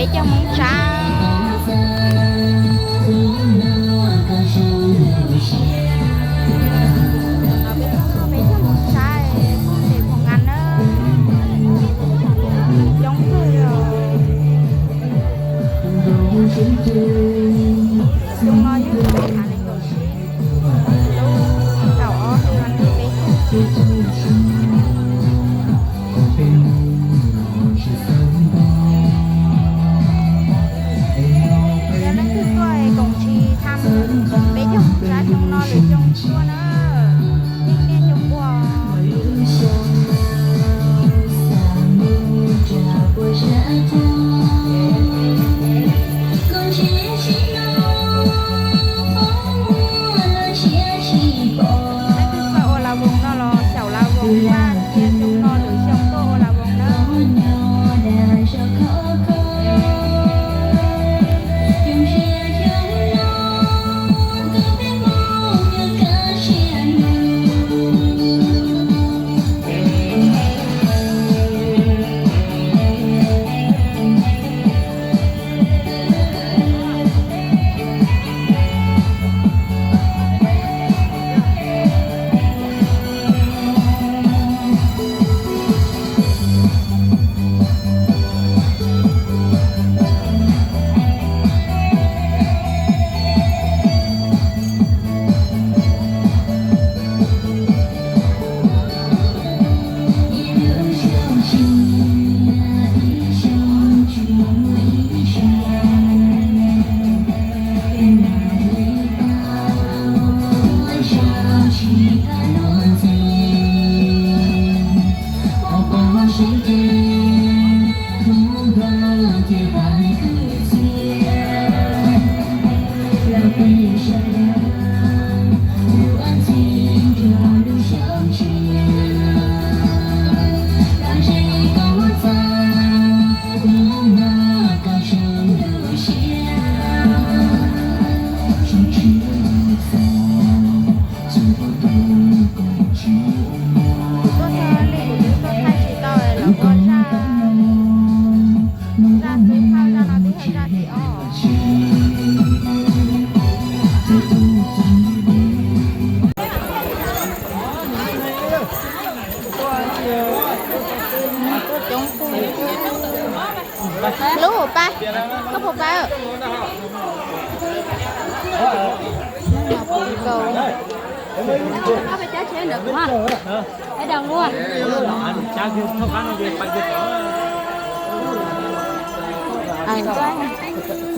Peb caug moos tsav. Peb caug moos tsav, phooj ywg phooj ywg na, coob kawg li. Xyoo no yog xyoo hav nees nkaum tsib, lub kaum ob hli vas thib peb caug. Yog leej twg tuaj es koom tsis tham peb caug moos tsav xyoo no lwm xyoo tuaj na, yeej niaj xyoo ua. Leej twg tuaj ua la voos no los xyaum la voos, yog xyoo no lwm xyoo tuaj ua la voos na. Tuaj txog li kuv twb tuaj thaij tsis tau lawv ua zaj, zaj xub phaj, zaj no twb yog zaj thib ob. Lub pa, koj puas pa? Nkaus.